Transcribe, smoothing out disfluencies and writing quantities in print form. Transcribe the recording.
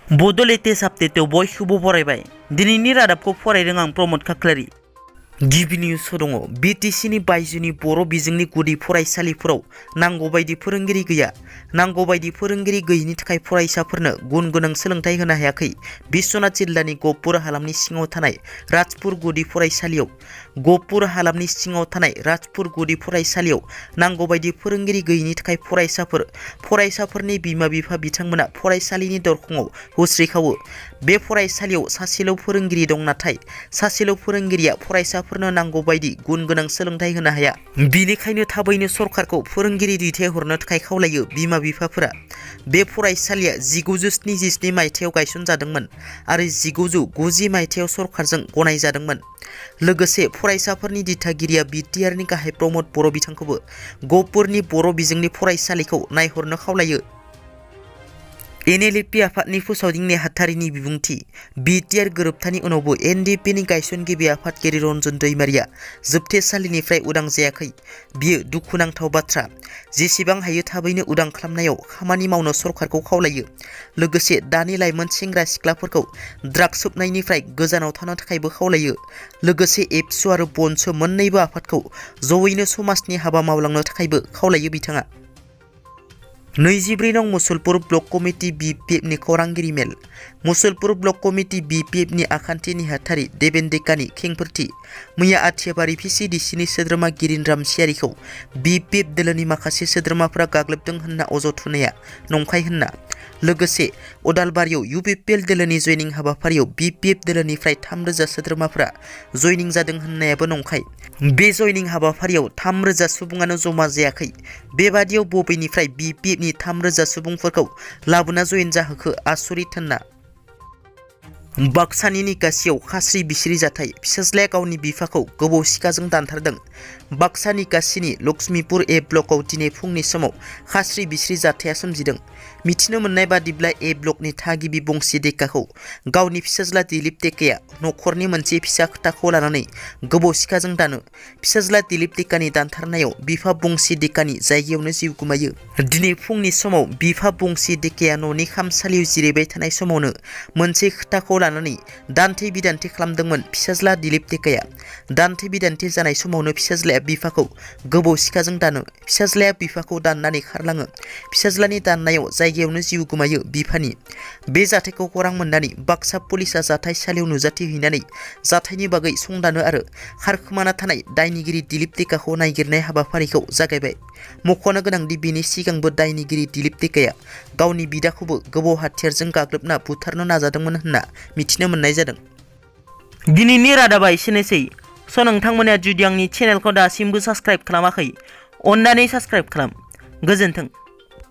बड' लेटेस्ट आपडेटआव बयखौबो बरायबाय। दिनैनि रादाबखौ फरायदों आं प्रमद खाख्लारि। गिबि निउसआव दङ बिटिसिनि बायजोनि बर' बिजोंनि गुदि फरायसालिफोराव नांगौ बायदि फोरोंगिरि गैया। नांगौ बायदि फोरोंगिरि गैयिनि थाखाय फरायसाफोरनो गुन गोनां सोलोंथाइ होनो हायाखै। बिश्वनाथ जिल्लानि गहपुर हालामनि सिङाव थानाय राजपुर गुदि फरायसालियाव नांगौ बायदि फोरोंगिरि गैयिनि थाखाय फरायसाफोरनि बिमा बिफा बिथांमोना फरायसालिनि दरखङाव हुस्रिखावो। बे फरायसालियाव सासेल' फोरोंगिरि दं, नाथाय सासेल' फोरोंगिरिया फरायसाफोरनो नांगौ बायदि गुन गोनां सोलोंथाइ होनो हाया। बिनिखायनो थाबैनो सरकारखौ फोरोंगिरि दैथायहरनो थाखाय खावलायो बिमा बिफाफोरा। बे फरायसालिया 1977 मायथाइयाव गायसनजादोंमोन आरो 1990 मायथाइयाव सरकारजों गनायजादोंमोन। लोगोसे फरायसाफोरनि दिथागिरिया बिटिआरनि गाहाय प्रमद बर' बिथांखौबो गहपुरनि बर' बिजोंनि फरायसालिखौ नायहरनो खावलायो। एनएलएफपि आफादनि फोसावदिं नेहाथारिनि बिबुंथि। बिटिआर गोरोबथानि उनावबो एनडिएफपिनि गायसनगिरि आफादगिरि रन्जन दैमारिया जोबथेसालिनिफ्राय उदां जायाखै। बियो दुखुनांथाव बाथ्रा। जेसेबां हायो थाबैनो उदां खालामनायाव खामानि मावनो सरकारखौ खावलायो। लोगोसे दानि लाइमोन सेंग्रा सिख्लाफोरखौ ड्राग्स सोबनायनिफ्राय गोजानाव थानो थाखायबो खावलायो। लोगोसे एबसु आरो बनसु मोन्नैबो आफादखौ जयैनो समाजनि हाबा मावलांनो थाखायबो खावलायो बिथाङा। 24 नं मुसलपुर ब्लक कमिटि बिपिएफनि खौरांगिरि मेल। मुसलपुर ब्लक कमिटि बिपिएफनि आखान्थि नेहाथारि देबेन डेकानि खेंफोरथि। मैया आथियाबारि भिसिडिसिनि सोद्रोमा गिरिन सियारिखौ बिपिएफ दोलोनि माखासे सोद्रोमाफोरा गाग्लोबदों होनना अजद होनाया नंखाय होनना। लोगोसे अदालबारियाव इउपिपिएल दोलोनि जयनिं हाबाफारियाव बिपिएफ दोलोनिफ्राय 3000 सोद्रोमाफोरा जयनिं जादों होननायाबो नंखाय। बे जयनिं हाबाफारियाव 3000 सुबुङानो जमा जायाखै। बेबादियाव बबेनिफ्राय बिपिएफनि 3000 सुबुंफोरखौ लाबोना जयेन जाहोखो आसरित होनना। बाक्सानि निकासियाव खास्रि बिस्रि जाथाय। फिसाज्लाया गावनि बिफाखौ गोबौ सिखाजों दानथारदों। बाक्सा निकासिनि लक्ष्मीपुर ए ब्लकआव दिनै फुंनि समाव खास्रि बिस्रि जाथाया सोमजिदों। मिथिनो मोननाय बादिब्ला ए ब्लकनि थागिबि बंसि डेकाखौ गावनि फिसाज्ला दिलीप डेकाया नखरनि मोनसे फिसा खोथाखौ लानानै गोबौ सिखाजों दानो। फिसाज्ला दिलीप डेकानि दानथारनायाव बिफा बंसि डेकानि जायगायावनो जिउ गोमायो। दिनै फुंनि समाव बिफा बंसि डेकाया न'नि खामसालियाव जिरायबाय थानाय समावनो मोनसे खोथाखौ लानानै दान्थे बिदान्थे खालामदोंमोन फिसाज्ला दिलीप डेकाया। दान्थे बिदान्थे जानाय समावनो फिसाज्लाया बिफाखौ गोबौ सिखाजों दानो। फिसाज्लाया बिफाखौ दाननानै खारलाङो। फिसाज्लानि दाननायाव जायगायावनो जिउ गोमायो बिफानि। बे जाथायखौ खौरां मोननानै बाक्सा पुलिसा जाथायसालियाव नुजाथिहैनानै जाथायनि बागै संदानो आरो खारखोमाना थानाय दायनिगिरि दिलीप डेकाखौ नागिरनाय हाबाफारिखौ जागायबाय। मख'नो गोनांदि बेनि सिगांबो दायनिगिरि दिलीप डेकाया गावनि बिदाखौबो गोबौ हाथियारजों गाग्लोबना बुथारनो नाजादोंमोन होनना मिथिनो मोननाय जादों। दिनैनि रादाबा एसेनोसै। नोंथांमोना जुदि आंनि चेनेलखौ दासिमबो साबस्क्राइब खालामाखै, अन्नानै साबस्क्राइब खालाम। गोजोन्थों।